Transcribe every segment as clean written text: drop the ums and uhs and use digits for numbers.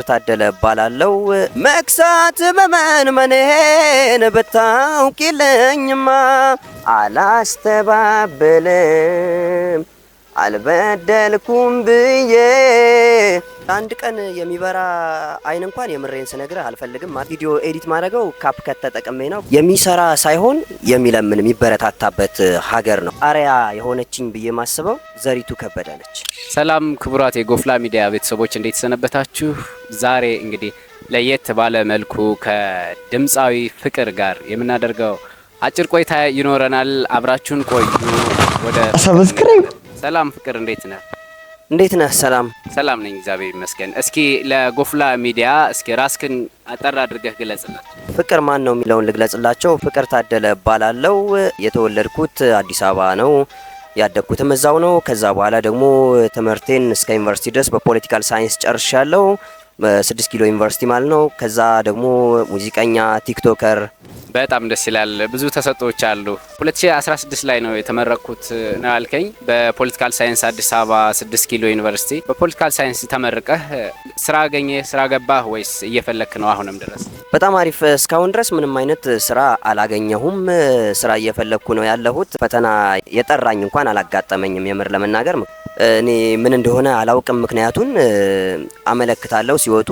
ታደለ እባላለሁ። መክሳት መመንመኔን ብታውቂልኝማ አላስተባብልም አልበደልኩም ብዬ። አንድ ቀን የሚበራ አይን እንኳን የምሬን ስነግርህ አልፈልግም። ቪዲዮ edit ማድረገው CapCut ተጠቅሜ ነው። የሚሰራ ሳይሆን የሚለምን የሚበረታታበት ሀገር ነው። አርያ የሆነችኝ ብዬ ማስበው ዘሪቱ ከበደ ነች። ሰላም ክቡራት የጎፍላ ሚዲያ ቤተሰቦች፣ እንዴት ሰነበታችሁ? ዛሬ እንግዲህ ለየት ባለ መልኩ ከድምፃዊ ፍቅር ጋር የምናደርገው አጭር ቆይታ ይኖረናል። አብራችሁን ቆዩ። ወደ Subscribe። ሰላም ፍቅር፣ እንዴት ነህ? እንዴት ነህ? ሰላም። ሰላም ነኝ፣ እግዚአብሔር ይመስገን። እስኪ ለጎፍላ ሚዲያ እስኪ ራስክን አጠር አድርገህ ግለጽላቸው። ፍቅር ማን ነው የሚለውን ልግለጽላቸው። ፍቅር ታደለ እባላለሁ። የተወለድኩት አዲስ አበባ ነው። ያደግኩትም እዛው ነው። ከዛ በኋላ ደግሞ ትምህርቴን እስከ ዩኒቨርሲቲ ድረስ በ political science ጨርሻለሁ። በ6 ኪሎ ዩኒቨርሲቲ ማለት ነው። ከዛ ደግሞ ሙዚቀኛ፣ TikToker። በጣም ደስ ይላል። ብዙ ተሰጥኦዎች አሉ። 2016 ላይ ነው የተመረቅኩት ነው ያልከኝ፣ በ political science አዲስ አበባ 6 ኪሎ ዩኒቨርሲቲ። በ political science ተመርቀህ ስራ አገኘህ? ስራ ገባህ ወይስ እየፈለክ ነው አሁንም ድረስ? በጣም አሪፍ። እስካሁን ድረስ ምንም አይነት ስራ አላገኘሁም። ስራ እየፈለግኩ ነው ያለሁት። ፈተና የጠራኝ እንኳን አላጋጠመኝም። የምር ለመናገር እኔ ምን እንደሆነ አላውቅም። ምክንያቱን አመለክታለሁ ሲወጡ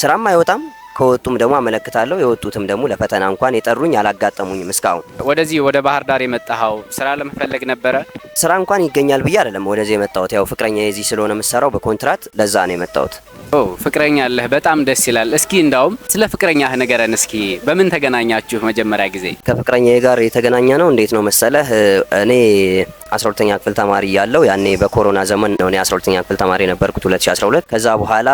ስራም አይወጣም፣ ከወጡም ደግሞ አመለክታለሁ። የወጡትም ደግሞ ለፈተና እንኳን የጠሩኝ አላጋጠሙኝም እስካሁን። ወደዚህ ወደ ባህር ዳር የመጣኸው ስራ ለመፈለግ ነበረ? ስራ እንኳን ይገኛል ብዬ አይደለም ወደዚህ የመጣሁት። ያው ፍቅረኛ የዚህ ስለሆነ የምሰራው በኮንትራት፣ ለዛ ነው የመጣሁት። ኦ፣ ፍቅረኛ አለህ። በጣም ደስ ይላል። እስኪ እንዳውም ስለ ፍቅረኛህ ንገረን እስኪ። በምን ተገናኛችሁ መጀመሪያ ጊዜ? ከፍቅረኛዬ ጋር የተገናኘነው እንዴት ነው መሰለህ? እኔ 12ኛ ክፍል ተማሪ እያለሁ፣ ያኔ በኮሮና ዘመን ነው እኔ 12ኛ ክፍል ተማሪ የነበርኩት 2012። ከዛ በኋላ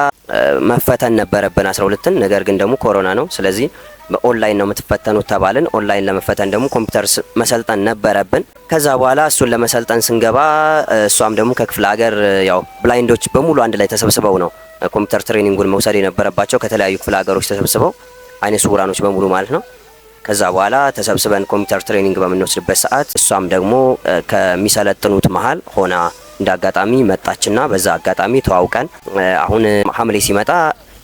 መፈተን ነበረብን 12ን፣ ነገር ግን ደግሞ ኮሮና ነው። ስለዚህ በኦንላይን ነው የምትፈተኑት ተባልን። ኦንላይን ለመፈተን ደግሞ ኮምፒውተር መሰልጠን ነበረብን። ከዛ በኋላ እሱን ለመሰልጠን ስንገባ እሷም ደግሞ ከክፍለ ሀገር፣ ያው blind ኦች በሙሉ አንድ ላይ ተሰብስበው ነው ኮምፒውተር training ኡን መውሰድ የነበረባቸው፣ ከተለያዩ ክፍለ ሀገሮች ተሰብስበው፣ አይነ ስውራኖች በሙሉ ማለት ነው። ከዛ በኋላ ተሰብስበን ኮምፒውተር training በምንወስድበት ሰዓት እሷም ደግሞ ከሚሰለጥኑት መሀል ሆና እንደ አጋጣሚ መጣችና በዛ አጋጣሚ ተዋውቀን አሁን ሐምሌ ሲመጣ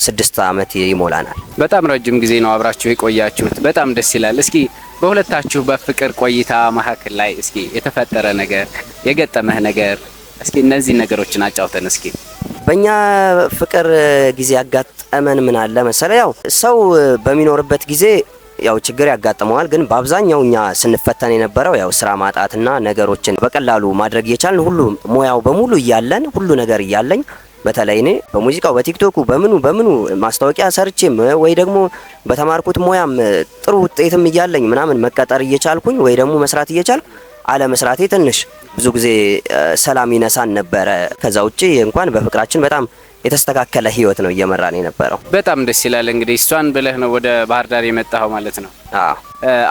6 ዓመት ይሞላናል። በጣም ረጅም ጊዜ ነው አብራችሁ የቆያችሁት። በጣም ደስ ይላል። እስኪ በሁለታችሁ በፍቅር ቆይታ መካከል ላይ እስኪ የተፈጠረ ነገር፣ የገጠመህ ነገር፣ እስኪ እነዚህ ነገሮችን አጫውተን እስኪ። በእኛ ፍቅር ጊዜ ያጋጠመን ምን አለ መሰለ፣ ያው ሰው በሚኖርበት ጊዜ ያው ችግር ያጋጥመዋል። ግን በአብዛኛው እኛ ስንፈተን የነበረው ያው ስራ ማጣትና ነገሮችን በቀላሉ ማድረግ እየቻልን፣ ሁሉ ሙያው በሙሉ እያለን፣ ሁሉ ነገር እያለኝ፣ በተለይ እኔ በሙዚቃው፣ በቲክቶኩ፣ በምኑ በምኑ ማስታወቂያ ሰርቼም ወይ ደግሞ በተማርኩት ሙያም ጥሩ ውጤትም እያለኝ ምናምን መቀጠር እየቻልኩኝ ወይ ደግሞ መስራት እየቻልኩ አለመስራቴ ትንሽ ብዙ ጊዜ ሰላም ይነሳን ነበረ። ከዛ ውጪ እንኳን በፍቅራችን በጣም የተስተካከለ ህይወት ነው እየመራን የነበረው። በጣም ደስ ይላል። እንግዲህ እሷን ብለህ ነው ወደ ባህር ዳር የመጣኸው ማለት ነው። አዎ።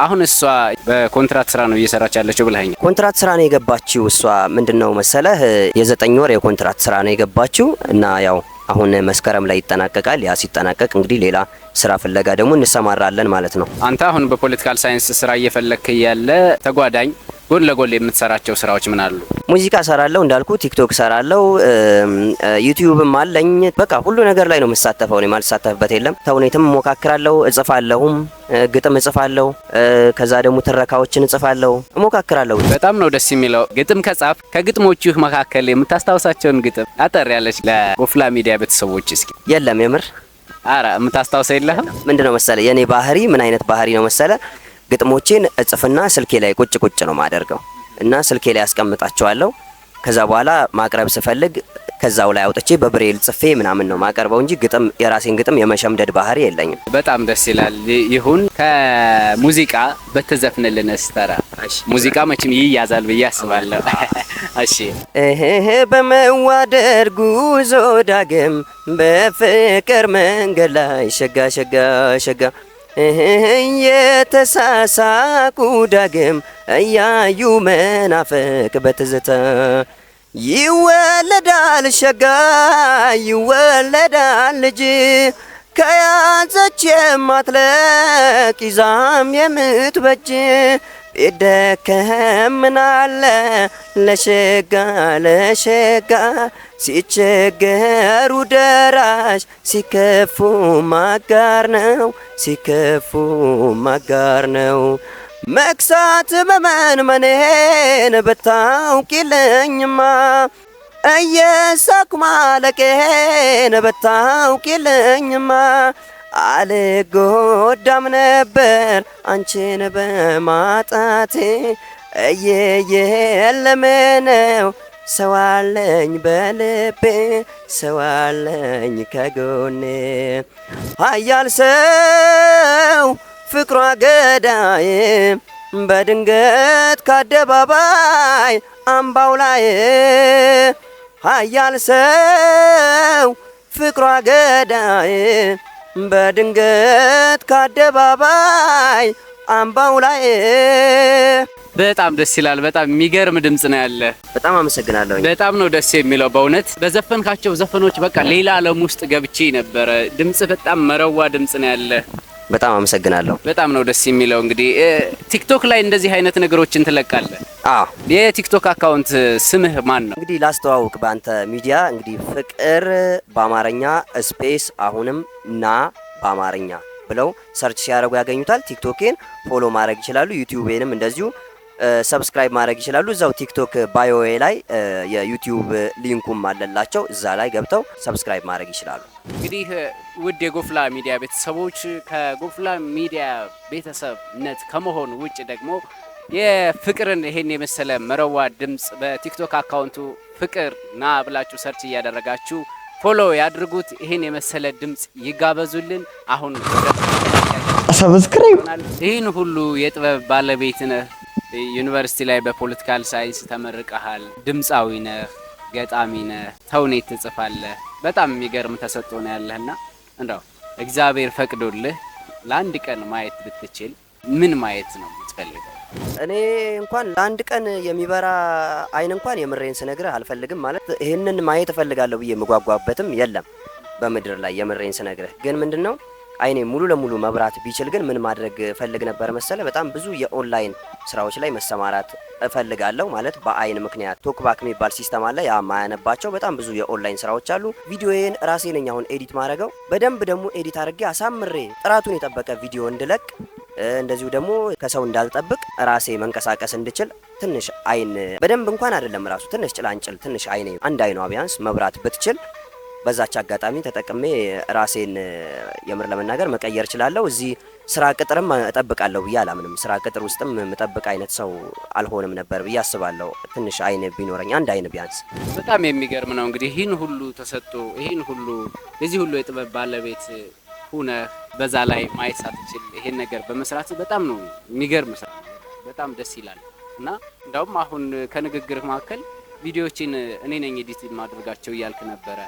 አሁን እሷ በኮንትራት ስራ ነው እየሰራች ያለችው ብለኸኛል። ኮንትራት ስራ ነው የገባችው። እሷ ምንድን ነው መሰለህ፣ የ9 ወር የኮንትራት ስራ ነው የገባችው እና ያው አሁን መስከረም ላይ ይጠናቀቃል። ያ ሲጠናቀቅ እንግዲህ ሌላ ስራ ፍለጋ ደግሞ እንሰማራለን ማለት ነው። አንተ አሁን በ political science ስራ እየፈለግክ እያለ ተጓዳኝ ጎን ለጎን የምትሰራቸው ስራዎች ምን አሉ? ሙዚቃ ሰራለሁ እንዳልኩ፣ ቲክቶክ ሰራለሁ፣ ዩቲዩብም አለኝ። በቃ ሁሉ ነገር ላይ ነው የምሳተፈው። እኔ የማልሳተፍበት የለም። ተውኔትም እሞካክራለሁ፣ እጽፋለሁም፣ ግጥም እጽፋለሁ። ከዛ ደግሞ ትረካዎችን እጽፋለሁ፣ እሞካክራለሁ። በጣም ነው ደስ የሚለው። ግጥም ከጻፍክ ከግጥሞችህ መካከል የምታስታውሳቸውን ግጥም አጠር ያለች ለጎፍላ ሚዲያ ቤተሰቦች እስኪ። የለም የምር። አረ የምታስታውሰው የለህም? ምንድነው መሰለ፣ የኔ ባህሪ ምን አይነት ባህሪ ነው መሰለ፣ ግጥሞቼን እጽፍና ስልኬ ላይ ቁጭ ቁጭ ነው ማደርገው እና ስልኬ ላይ አስቀምጣቸዋለሁ። ከዛ በኋላ ማቅረብ ስፈልግ ከዛው ላይ አውጥቼ በብሬል ጽፌ ምናምን ነው ማቀርበው እንጂ ግጥም የራሴን ግጥም የመሸምደድ ባህሪ የለኝም። በጣም ደስ ይላል። ይሁን፣ ከሙዚቃ በተዘፍንልን ስተራ ሙዚቃ መቼም ይያዛል ብዬ አስባለሁ። እሺ። እህ በመዋደድ ጉዞ ዳግም በፍቅር መንገድ ላይ ሸጋ ሸጋ ሸጋ እህ የተሳሳቁ ዳግም እያዩ መናፈቅ በትዝታ ይወለዳል ሸጋ ይወለዳል ልጅ ከያዘች የማትለቅ ይዛም የምትበጅ። ቢደከም ምናለ ለሸጋ ለሸጋ፣ ሲቸገሩ ደራሽ፣ ሲከፉ ማጋር ነው፣ ሲከፉ ማጋር ነው። መክሳት መመንመኔን ብታውቂልኝማ፣ እየሳኩ ማለቄን ብታውቂልኝማ፣ አልጎዳም ነበር አንቺን በማጣቴ። እየየ ለምነው ሰው አለኝ በልቤ፣ ሰው አለኝ ከጎኔ። ኃያል ሰው ፍቅሯ ገዳይ፣ በድንገት ከአደባባይ አምባው ላይ። ኃያል ሰው ፍቅሯ ገዳይ፣ በድንገት ከአደባባይ አምባው ላይ። በጣም ደስ ይላል። በጣም የሚገርም ድምጽ ነው ያለ። በጣም አመሰግናለሁ። በጣም ነው ደስ የሚለው በእውነት። በዘፈንካቸው ዘፈኖች በቃ ሌላ ዓለም ውስጥ ገብቼ ነበረ። ድምጽ በጣም መረዋ ድምጽ ነው ያለ። በጣም አመሰግናለሁ። በጣም ነው ደስ የሚለው። እንግዲህ ቲክቶክ ላይ እንደዚህ አይነት ነገሮችን ትለቃለህ? አዎ። የቲክቶክ account ስምህ ማን ነው? እንግዲህ ላስተዋውቅ በአንተ ሚዲያ፣ እንግዲህ ፍቅር በአማርኛ space አሁንም ና በአማርኛ ብለው search ሲያደርጉ ያገኙታል። ቲክቶኬን follow ማድረግ ይችላሉ። ዩቲዩቤንም እንደዚሁ subscribe ማድረግ ይችላሉ። እዛው ቲክቶክ bio ዬ ላይ የዩቲዩብ link ኡም አለላቸው። እዛ ላይ ገብተው subscribe ማድረግ ይችላሉ። እንግዲህ ውድ የጎፍላ ሚዲያ ቤተሰቦች፣ ከጎፍላ ሚዲያ ቤተሰብነት ከመሆን ውጭ ደግሞ የፍቅርን ይሄን የመሰለ መረዋ ድምጽ በቲክቶክ account ኡ ፍቅር ና ብላችሁ search እያደረጋችሁ follow ያድርጉት። ይሄን የመሰለ ድምጽ ይጋበዙልን። አሁን Subscribe። ይህን ሁሉ የጥበብ ባለቤት ነህ። ዩኒቨርሲቲ ላይ በ political science ተመርቀሃል። ድምፃዊ ነህ፣ ገጣሚ ነህ፣ ተውኔት ትጽፋለህ። በጣም የሚገርም ተሰጥኦ ነው ያለህና እንደው እግዚአብሔር ፈቅዶልህ ለአንድ ቀን ማየት ብትችል ምን ማየት ነው የምትፈልገው? እኔ እንኳን ለአንድ ቀን የሚበራ አይን እንኳን የምሬን ስነግርህ አልፈልግም። ማለት ይህንን ማየት እፈልጋለሁ ብዬ የምጓጓበትም የለም በምድር ላይ። የምሬን ስነግርህ ግን ምንድን ነው፣ አይኔ ሙሉ ለሙሉ መብራት ቢችል ግን ምን ማድረግ እፈልግ ነበር መሰለ? በጣም ብዙ የኦንላይን ስራዎች ላይ መሰማራት እፈልጋለሁ። ማለት በአይን ምክንያት TalkBack የሚባል system አለ። ያ ማያነባቸው በጣም ብዙ የኦንላይን ስራዎች አሉ። ቪዲዮዬን ራሴ ነኝ አሁን edit ማድረገው። በደንብ ደግሞ edit አድርጌ አሳምሬ ጥራቱን የጠበቀ ቪዲዮ እንድለቅ፣ እንደዚሁ ደግሞ ከሰው እንዳልጠብቅ ራሴ መንቀሳቀስ እንድችል ትንሽ አይን በደንብ እንኳን አይደለም ራሱ ትንሽ ጭላንጭል ትንሽ አይኔ አንድ አይኗ ቢያንስ መብራት ብትችል በዛች አጋጣሚ ተጠቅሜ ራሴን የምር ለመናገር መቀየር እችላለሁ። እዚህ ስራ ቅጥርም እጠብቃለሁ ብዬ አላምንም። ስራ ቅጥር ውስጥም የምጠብቅ አይነት ሰው አልሆንም ነበር ብዬ አስባለሁ። ትንሽ አይን ቢኖረኝ፣ አንድ አይን ቢያንስ። በጣም የሚገርም ነው። እንግዲህ ይህን ሁሉ ተሰጥቶ ይህን ሁሉ የዚህ ሁሉ የጥበብ ባለቤት ሁነህ በዛ ላይ ማየት ሳትችል ይሄን ነገር በመስራት በጣም ነው የሚገርም ስራ። በጣም ደስ ይላል። እና እንዳውም አሁን ከንግግርህ መካከል ቪዲዮዎችን እኔ ነኝ edit የማደርጋቸው እያልክ ነበረ።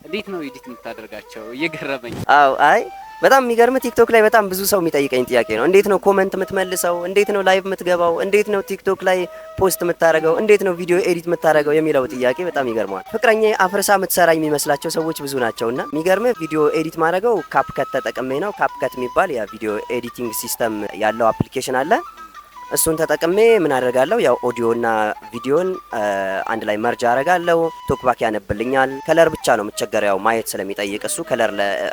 እንዴት ነው edit የምታደርጋቸው? እየገረመኝ። አዎ፣ አይ በጣም የሚገርም፣ ቲክቶክ ላይ በጣም ብዙ ሰው የሚጠይቀኝ ጥያቄ ነው። እንዴት ነው comment የምትመልሰው? እንዴት ነው live የምትገባው? እንዴት ነው ቲክቶክ ላይ post የምታደርገው? እንዴት ነው ቪዲዮ edit የምታደርገው የሚለው ጥያቄ በጣም ይገርመዋል። ፍቅረኛ አፍርሳ የምትሰራኝ የሚመስላቸው ሰዎች ብዙ ናቸው። እና የሚገርም፣ ቪዲዮ edit ማድረገው CapCut ተጠቅሜ ነው። CapCut የሚባል የ video editing system ያለው application አለ። እሱን ተጠቅሜ ምን አደርጋለሁ? ያው ኦዲዮና ቪዲዮን አንድ ላይ merge አደርጋለሁ። TalkBack ያነብልኛል። Color ብቻ ነው የምቸገረው፣ ያው ማየት ስለሚጠይቅ እሱ color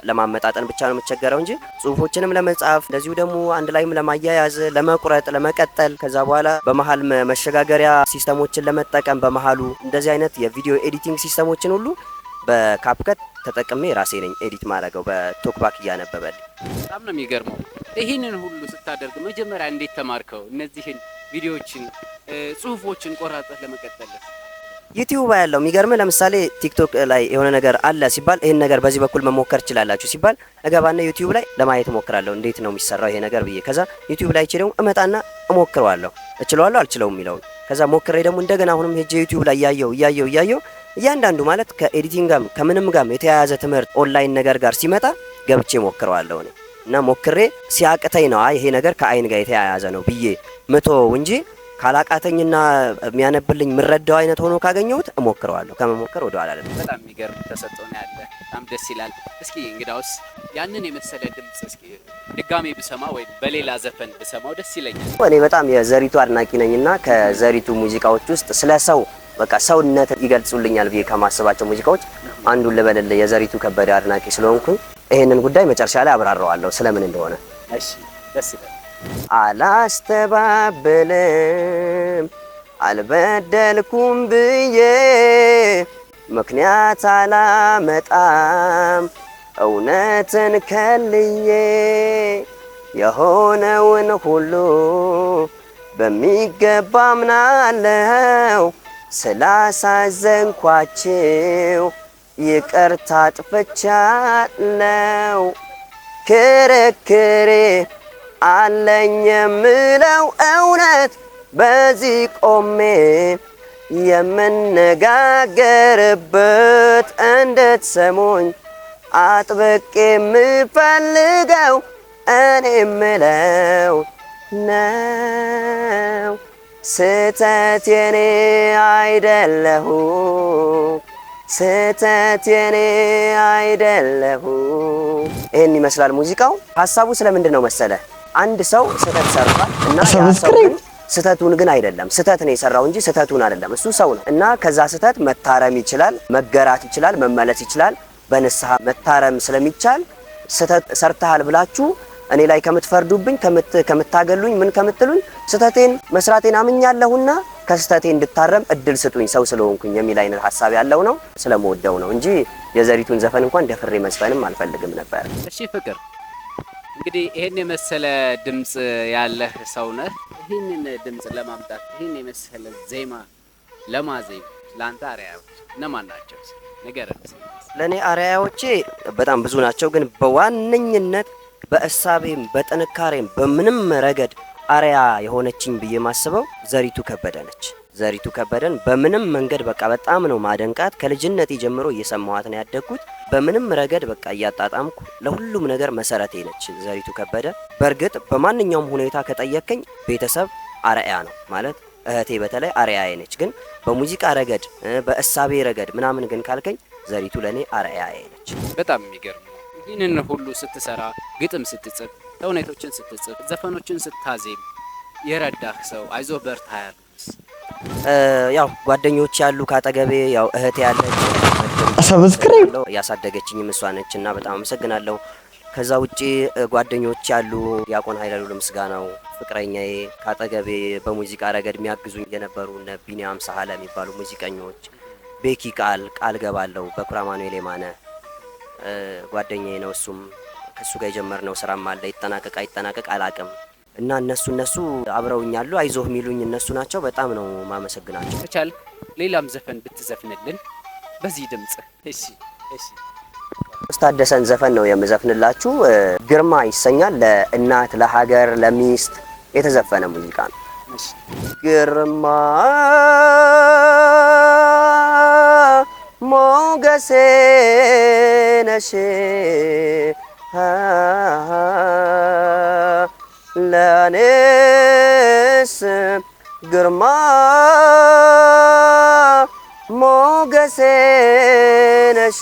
ለማመጣጠን ብቻ ነው የምቸገረው እንጂ ጽሁፎችንም ለመጻፍ፣ እንደዚሁ ደግሞ አንድ ላይም ለማያያዝ፣ ለመቁረጥ፣ ለመቀጠል፣ ከዛ በኋላ በመሀል መሸጋገሪያ system ኦችን ለመጠቀም በመሀሉ እንደዚህ አይነት የ video editing system ኦችን ሁሉ በ CapCut ተጠቅሜ ራሴ ነኝ edit ማድረገው በ TalkBack እያነበበልኝ። በጣም ነው የሚገርመው። ይህንን ሁሉ ስታደርግ መጀመሪያ እንዴት ተማርከው? እነዚህን ቪዲዮዎችን፣ ጽሁፎችን ቆራርጠህ ለመቀጠል? ዩቲዩብ ያለው የሚገርም፣ ለምሳሌ ቲክቶክ ላይ የሆነ ነገር አለ ሲባል፣ ይህን ነገር በዚህ በኩል መሞከር ትችላላችሁ ሲባል እገባና ዩቲዩብ ላይ ለማየት እሞክራለሁ። እንዴት ነው የሚሰራው ይሄ ነገር ብዬ። ከዛ ዩቲዩብ ላይ አይቼ ደግሞ እመጣና እሞክረዋለሁ። እችለዋለሁ አልችለውም የሚለውን። ከዛ ሞክሬ ደግሞ እንደገና አሁንም ሄጄ ዩቲዩብ ላይ እያየው እያየው እያየው እያንዳንዱ ማለት ከ editing ጋርም ከምንም ጋርም የተያያዘ ትምህርት ኦንላይን ነገር ጋር ሲመጣ ገብቼ ሞክረዋለሁ እኔ። እና ሞክሬ ሲያቅተኝ ነው አይ ይሄ ነገር ከአይን ጋር የተያያዘ ነው ብዬ ምተወው እንጂ ካላቃተኝና የሚያነብልኝ የምረዳው አይነት ሆኖ ካገኘሁት እሞክረዋለሁ። ከመሞከር ወደ ኋላ አልልም። በጣም የሚገርም ተሰጥኦ ነው ያለ። በጣም ደስ ይላል። እስኪ እንግዳውስ ያንን የመሰለ ድምጽ እስኪ ድጋሜ ብሰማ ወይም በሌላ ዘፈን ብሰማው ደስ ይለኛል። እኔ በጣም የዘሪቱ አድናቂ ነኝና ከዘሪቱ ሙዚቃዎች ውስጥ ስለ ሰው በቃ ሰውነት ይገልጹልኛል ብዬ ከማስባቸው ሙዚቃዎች አንዱን ልበልልህ። የዘሪቱ ከበደ አድናቂ ስለሆንኩኝ ይሄንን ጉዳይ መጨረሻ ላይ አብራራዋለሁ ስለምን እንደሆነ። እሺ፣ ደስ ይላል። አላስተባብልም አልበደልኩም ብዬ፣ ምክንያት አላመጣም እውነትን ከልዬ፣ የሆነውን ሁሉ በሚገባ አምናለው፣ ስላሳዘንኳችሁ ይቅርታ አጥፍቻለው። ክርክሬ አለኝ የምለው እውነት በዚህ ቆሜ የምነጋገርበት፣ እንድትሰሙኝ አጥብቄ የምፈልገው እኔ የምለው ነው። ስህተት የኔ አይደለሁም፣ ስህተት የኔ አይደለሁም። ይህን ይመስላል ሙዚቃው። ሀሳቡ ስለምንድን ነው መሰለ? አንድ ሰው ስህተት ሰርቷል እና ያ ሰው ግን ስህተቱን ግን አይደለም፣ ስህተት ነው የሰራው እንጂ ስህተቱን አይደለም። እሱ ሰው ነው እና ከዛ ስህተት መታረም ይችላል፣ መገራት ይችላል፣ መመለስ ይችላል። በንስሐ መታረም ስለሚቻል ስህተት ሰርተሃል ብላችሁ እኔ ላይ ከምትፈርዱብኝ፣ ከምታገሉኝ፣ ምን ከምትሉኝ፣ ስህተቴን መስራቴን አምኛለሁና ከስህተቴ እንድታረም እድል ስጡኝ ሰው ስለሆንኩኝ የሚል አይነት ሀሳብ ያለው ነው። ስለምወደው ነው እንጂ የዘሪቱን ዘፈን እንኳን ደፍሬ መዝፈንም አልፈልግም ነበር። እሺ ፍቅር፣ እንግዲህ ይሄን የመሰለ ድምጽ ያለህ ሰው ነህ። ይህንን ድምጽ ለማምጣት፣ ይህን የመሰለ ዜማ ለማዜም ለአንተ አርአያዎች እነማን ናቸው? ንገረን። ለእኔ አርአያዎቼ በጣም ብዙ ናቸው፣ ግን በዋነኝነት በእሳቤም በጥንካሬም በምንም ረገድ አርአያ የሆነችኝ ብዬ ማስበው ዘሪቱ ከበደ ነች። ዘሪቱ ከበደን በምንም መንገድ በቃ በጣም ነው ማደንቃት። ከልጅነቴ ጀምሮ እየሰማኋት ነው ያደግኩት። በምንም ረገድ በቃ እያጣጣምኩ ለሁሉም ነገር መሰረቴ ነች ዘሪቱ ከበደ። በእርግጥ በማንኛውም ሁኔታ ከጠየከኝ ቤተሰብ አርአያ ነው፣ ማለት እህቴ በተለይ አርአያዬ ነች። ግን በሙዚቃ ረገድ፣ በእሳቤ ረገድ ምናምን ግን ካልከኝ ዘሪቱ ለእኔ አርአያዬ ነች። በጣም የሚገርም ነው። ይህንን ሁሉ ስትሰራ፣ ግጥም ስትጽፍ፣ ተውኔቶችን ስትጽፍ፣ ዘፈኖችን ስታዜም የረዳህ ሰው፣ አይዞህ በርታ ያሉት? ያው ጓደኞች ያሉ ካጠገቤ፣ ያው እህቴ ያለች Subscribe ያሳደገችኝም እሷ ነች እና በጣም አመሰግናለሁ። ከዛ ውጪ ጓደኞች ያሉ፣ ዲያቆን ኃይለሉል ምስጋናው፣ ፍቅረኛዬ፣ ካጠገቤ በሙዚቃ ረገድ የሚያግዙኝ የነበሩ እነ ቢኒያም ሳህለ የሚባሉ ሙዚቀኞች፣ ቤኪ ቃል ቃል ገባለው፣ በኩራ ማኑኤል የማነ ጓደኛዬ ነው። እሱም ከእሱ ጋር የጀመርነው ስራም አለ፣ ይጠናቀቅ አይጠናቀቅ አላቅም፣ እና እነሱ እነሱ አብረውኝ አሉ። አይዞህ የሚሉኝ እነሱ ናቸው። በጣም ነው ማመሰግናቸው። ከቻልክ ሌላም ዘፈን ብትዘፍንልን በዚህ ድምጽ። እሺ። ታደሰን ዘፈን ነው የምዘፍንላችሁ። ግርማ ይሰኛል። ለእናት፣ ለሀገር፣ ለሚስት የተዘፈነ ሙዚቃ ነው። እሺ። ግርማ ሞገሴ ነሽ፣ ለኔስ ግርማ ሞገሴ ነሽ፣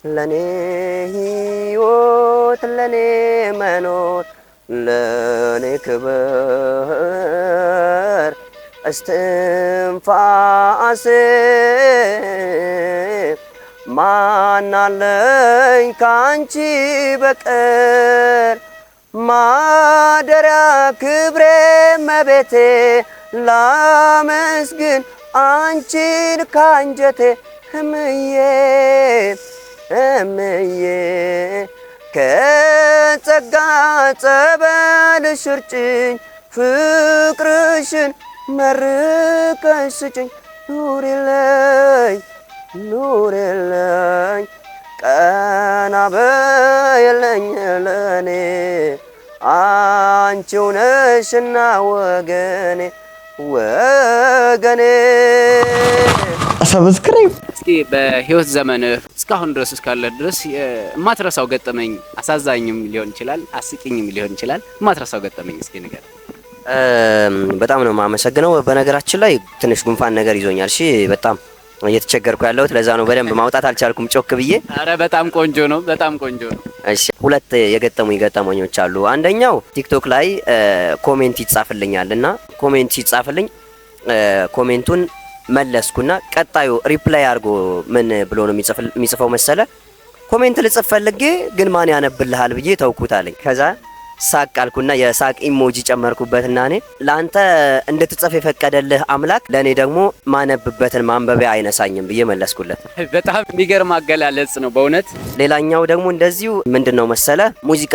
ለኔ ሕይወት፣ ለኔ መኖር፣ ለኔ ክብር እስትንፋሴ፣ ማናለኝ ካንቺ በቀር ማደሪያ ክብሬ መቤቴ፣ ላመስግን አንቺን ካንጀቴ፣ እምዬ እምዬ፣ ከጸጋ ጸበልሽ እርጭኝ፣ ፍቅርሽን መርቀሽ ስጭኝ፣ ኑሪልኝ ኑሪልኝ፣ ቀና በይልኝ ለኔ፣ አንቺው ነሽና ወገኔ ወገኔ። Subscribe. እስኪ በህይወት ዘመንህ እስካሁን ድረስ እስካለህ ድረስ የማትረሳው ገጠመኝ፣ አሳዛኝም ሊሆን ይችላል፣ አስቂኝም ሊሆን ይችላል። የማትረሳው ገጠመኝ እስኪ ንገረን። በጣም ነው የማመሰግነው። በነገራችን ላይ ትንሽ ጉንፋን ነገር ይዞኛል። እሺ በጣም እየተቸገርኩ ያለሁት ለዛ ነው። በደንብ ማውጣት አልቻልኩም ጮክ ብዬ። አረ በጣም ቆንጆ ነው፣ በጣም ቆንጆ ነው። እሺ ሁለት የገጠሙኝ ገጠመኞች አሉ። አንደኛው ቲክቶክ ላይ comment ይጻፍልኛል እና comment ሲጻፍልኝ comment ኡን መለስኩና ቀጣዩ reply አድርጎ ምን ብሎ ነው የሚጽፈው መሰለ? Comment ልጽፍ ፈልጌ ግን ማን ያነብልሃል ብዬ ተውኩት አለኝ። ከዛ ሳቅ አልኩና የሳቅ emoji ጨመርኩበትና እኔ ለአንተ እንድትጽፍ የፈቀደልህ አምላክ ለእኔ ደግሞ ማነብበትን ማንበቢያ አይነሳኝም ብዬ መለስኩለት። በጣም የሚገርም አገላለጽ ነው በእውነት። ሌላኛው ደግሞ እንደዚሁ ምንድን ነው መሰለ፣ ሙዚቃ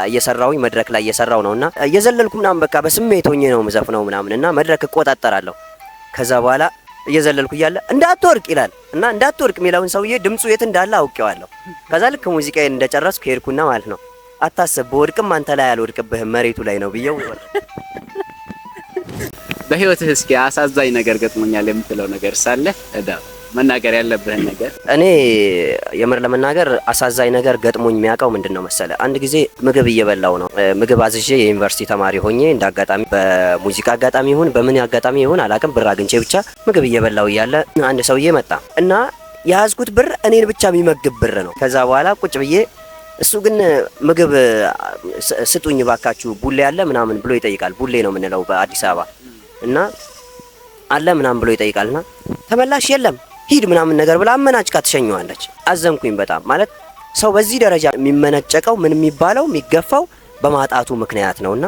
እየሰራሁኝ መድረክ ላይ እየሰራው ነውና እየዘለልኩ ምናምን በቃ በስሜት ሆኜ ነው ምዘፍነው ምናምን እና መድረክ እቆጣጠራለሁ። ከዛ በኋላ እየዘለልኩ እያለ እንዳትወርቅ ይላል እና እንዳትወርቅ የሚለውን ሰውዬ ድምፁ የት እንዳለ አውቄዋለሁ። ከዛ ልክ ሙዚቃዬን እንደጨረስኩ ሄድኩና ማለት ነው አታስብ፣ በወድቅም አንተ ላይ አልወድቅብህም መሬቱ ላይ ነው ብዬው። በህይወትህ እስኪ አሳዛኝ ነገር ገጥሞኛል የምትለው ነገር ሳለ እዳ መናገር ያለብህን ነገር። እኔ የምር ለመናገር አሳዛኝ ነገር ገጥሞኝ የሚያውቀው ምንድን ነው መሰለ፣ አንድ ጊዜ ምግብ እየበላው ነው። ምግብ አዝዤ የዩኒቨርሲቲ ተማሪ ሆኜ እንደ አጋጣሚ በሙዚቃ አጋጣሚ ይሁን በምን አጋጣሚ ይሁን አላውቅም፣ ብር አግኝቼ ብቻ ምግብ እየበላው እያለ አንድ ሰውዬ መጣ እና የያዝኩት ብር እኔን ብቻ የሚመግብ ብር ነው። ከዛ በኋላ ቁጭ ብዬ እሱ ግን ምግብ ስጡኝ ባካችሁ ቡሌ አለ ምናምን ብሎ ይጠይቃል። ቡሌ ነው የምንለው በአዲስ አበባ እና አለ ምናምን ብሎ ይጠይቃልና ተመላሽ የለም ሂድ ምናምን ነገር ብላ አመናጭቃ ትሸኘዋለች። አዘንኩኝ በጣም። ማለት ሰው በዚህ ደረጃ የሚመነጨቀው ምን የሚባለው የሚገፋው በማጣቱ ምክንያት ነውና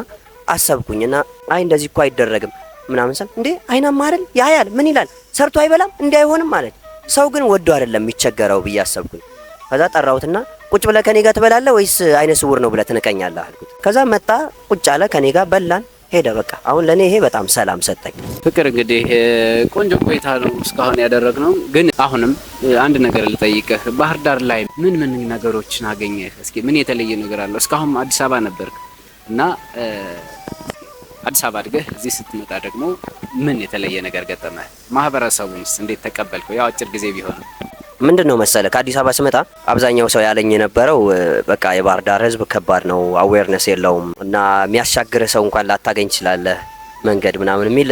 አሰብኩኝና አይ እንደዚህ እኮ አይደረግም ምናምን ስል እንዴ አይናማ አይደል ያያል ምን ይላል ሰርቶ አይበላም እንዲህ አይሆንም ማለት ሰው ግን ወዶ አይደለም የሚቸገረው ብዬ አሰብኩኝ። ከዛ ጠራሁትና ቁጭ ብለህ ከኔ ጋር ትበላለህ ወይስ አይነ ስውር ነው ብለህ ትንቀኛለህ አልኩት። ከዛ መጣ ቁጭ አለ ከኔ ጋር በላን ሄደ። በቃ አሁን ለኔ ይሄ በጣም ሰላም ሰጠኝ። ፍቅር እንግዲህ ቆንጆ ቆይታ ነው እስካሁን ያደረግነው። ግን አሁንም አንድ ነገር ልጠይቅህ። ባህር ዳር ላይ ምን ምን ነገሮችን አገኘህ? እስኪ ምን የተለየ ነገር አለው? እስካሁን አዲስ አበባ ነበርክ እና አዲስ አበባ አድገህ እዚህ ስትመጣ ደግሞ ምን የተለየ ነገር ገጠመህ? ማህበረሰቡንስ እንዴት ተቀበልከው? ያው አጭር ጊዜ ቢሆንም። ምንድን ነው መሰለ፣ ከአዲስ አበባ ስመጣ አብዛኛው ሰው ያለኝ የነበረው በቃ የባህር ዳር ሕዝብ ከባድ ነው፣ awareness የለውም እና የሚያሻግርህ ሰው እንኳን ላታገኝ ትችላለህ መንገድ ምናምን የሚል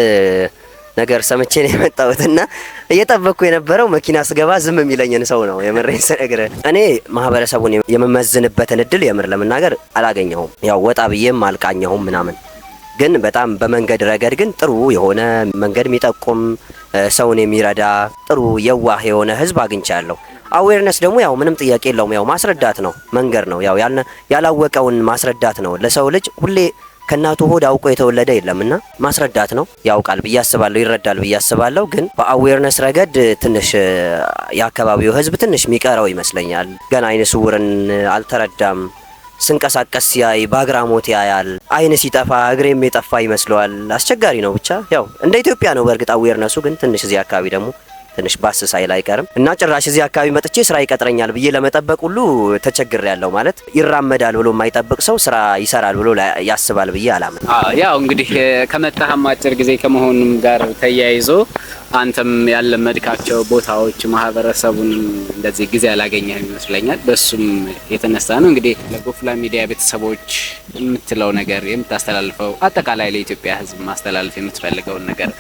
ነገር ሰምቼ ነው የመጣሁት እና እየጠበቅኩ የነበረው መኪና ስገባ ዝም የሚለኝን ሰው ነው። የምሬን ስነግርህ እኔ ማህበረሰቡን የምመዝንበትን እድል የምር ለመናገር አላገኘሁም። ያው ወጣ ብዬም አልቃኘሁም ምናምን፣ ግን በጣም በመንገድ ረገድ ግን ጥሩ የሆነ መንገድ የሚጠቁም ሰውን የሚረዳ ጥሩ የዋህ የሆነ ህዝብ አግኝቻለሁ። Awareness ደግሞ ያው ምንም ጥያቄ የለውም። ያው ማስረዳት ነው፣ መንገር ነው። ያው ያላወቀውን ማስረዳት ነው። ለሰው ልጅ ሁሌ ከእናቱ ሆድ አውቆ የተወለደ የለምና ማስረዳት ነው። ያውቃል ብዬ አስባለሁ፣ ይረዳል ብዬ አስባለሁ። ግን በ awareness ረገድ ትንሽ የአካባቢው ህዝብ ትንሽ የሚቀረው ይመስለኛል። ገና አይነ ስውርን አልተረዳም። ስንቀሳቀስ ሲያይ በአግራሞት ያያል። አይን ሲጠፋ እግሬም የጠፋ ይመስለዋል። አስቸጋሪ ነው። ብቻ ያው እንደ ኢትዮጵያ ነው በእርግጥ awareness ኡ፣ ግን ትንሽ እዚህ አካባቢ ደግሞ ትንሽ ባስ ሳይል አይቀርም እና ጭራሽ እዚህ አካባቢ መጥቼ ስራ ይቀጥረኛል ብዬ ለመጠበቅ ሁሉ ተቸግሬያለሁ። ማለት ይራመዳል ብሎ የማይጠብቅ ሰው ስራ ይሰራል ብሎ ያስባል ብዬ አላምን። ያው እንግዲህ ከመጣህም አጭር ጊዜ ከመሆኑም ጋር ተያይዞ አንተም ያለመድካቸው ቦታዎች ማህበረሰቡን እንደዚህ ጊዜ ያላገኘህም ይመስለኛል። በሱም የተነሳ ነው። እንግዲህ ለጎፍላ ሚዲያ ቤተሰቦች የምትለው ነገር የምታስተላልፈው፣ አጠቃላይ ለኢትዮጵያ ሕዝብ ማስተላለፍ የምትፈልገውን ነገር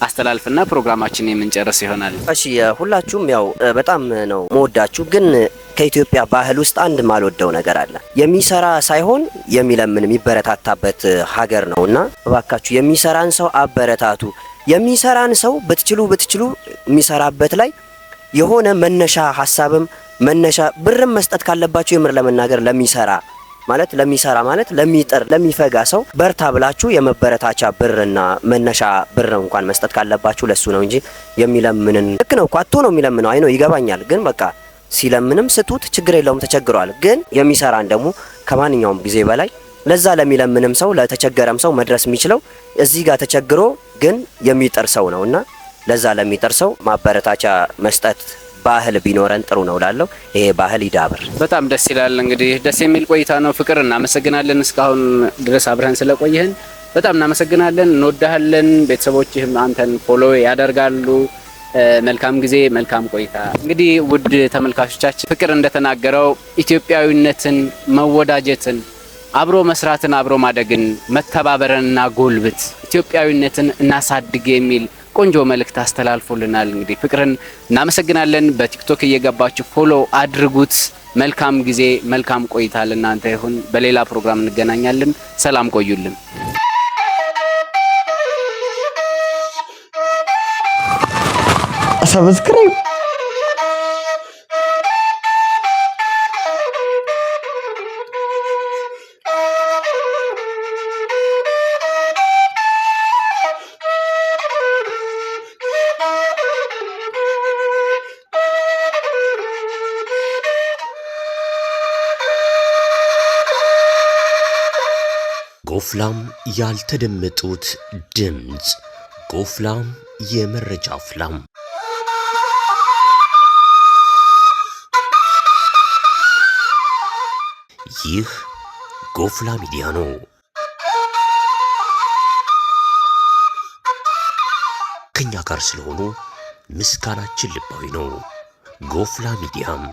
አስተላልፍና ፕሮግራማችን የምንጨርስ ይሆናል። እሺ ሁላችሁም ያው በጣም ነው መወዳችሁ፣ ግን ከኢትዮጵያ ባህል ውስጥ አንድ ማልወደው ነገር አለ። የሚሰራ ሳይሆን የሚለምን የሚበረታታበት ሀገር ነውና እባካችሁ የሚሰራን ሰው አበረታቱ። የሚሰራን ሰው ብትችሉ ብትችሉ የሚሰራበት ላይ የሆነ መነሻ ሀሳብም መነሻ ብርም መስጠት ካለባችሁ የምር ለመናገር ለሚሰራ ማለት ለሚሰራ ማለት ለሚጥር ለሚፈጋ ሰው በርታ ብላችሁ የመበረታቻ ብርና መነሻ ብር እንኳን መስጠት ካለባችሁ ለሱ ነው እንጂ የሚለምንን ልክ ነው እኮ አቶ ነው የሚለምነው፣ አይ ነው ይገባኛል። ግን በቃ ሲለምንም ስጡት፣ ችግር የለውም ተቸግሯል። ግን የሚሰራን ደግሞ ከማንኛውም ጊዜ በላይ ለዛ ለሚለምንም ሰው ለተቸገረም ሰው መድረስ የሚችለው እዚህ ጋር ተቸግሮ ግን የሚጥር ሰው ነውና ለዛ ለሚጥር ሰው ማበረታቻ መስጠት ባህል ቢኖረን ጥሩ ነው ላለው ይሄ ባህል ይዳብር። በጣም ደስ ይላል። እንግዲህ ደስ የሚል ቆይታ ነው። ፍቅር እናመሰግናለን። እስካሁን ድረስ አብረን ስለቆየህን በጣም እናመሰግናለን። እንወዳሃለን። ቤተሰቦችህም አንተን follow ያደርጋሉ። መልካም ጊዜ፣ መልካም ቆይታ። እንግዲህ ውድ ተመልካቾቻችን፣ ፍቅር እንደተናገረው ኢትዮጵያዊነትን፣ መወዳጀትን፣ አብሮ መስራትን፣ አብሮ ማደግን፣ መተባበርን እናጎልብት፣ ኢትዮጵያዊነትን እናሳድግ የሚል ቆንጆ መልእክት አስተላልፎልናል። እንግዲህ ፍቅርን እናመሰግናለን። በቲክቶክ እየገባችሁ follow አድርጉት። መልካም ጊዜ፣ መልካም ቆይታ ለእናንተ ይሁን። በሌላ ፕሮግራም እንገናኛለን። ሰላም ቆዩልን። Subscribe. ጎፍላም ያልተደመጡት ድምፅ፣ ጎፍላም የመረጃ ፍላም። ይህ ጎፍላ ሚዲያ ነው። ከኛ ጋር ስለሆኑ ምስጋናችን ልባዊ ነው። ጎፍላ ሚዲያም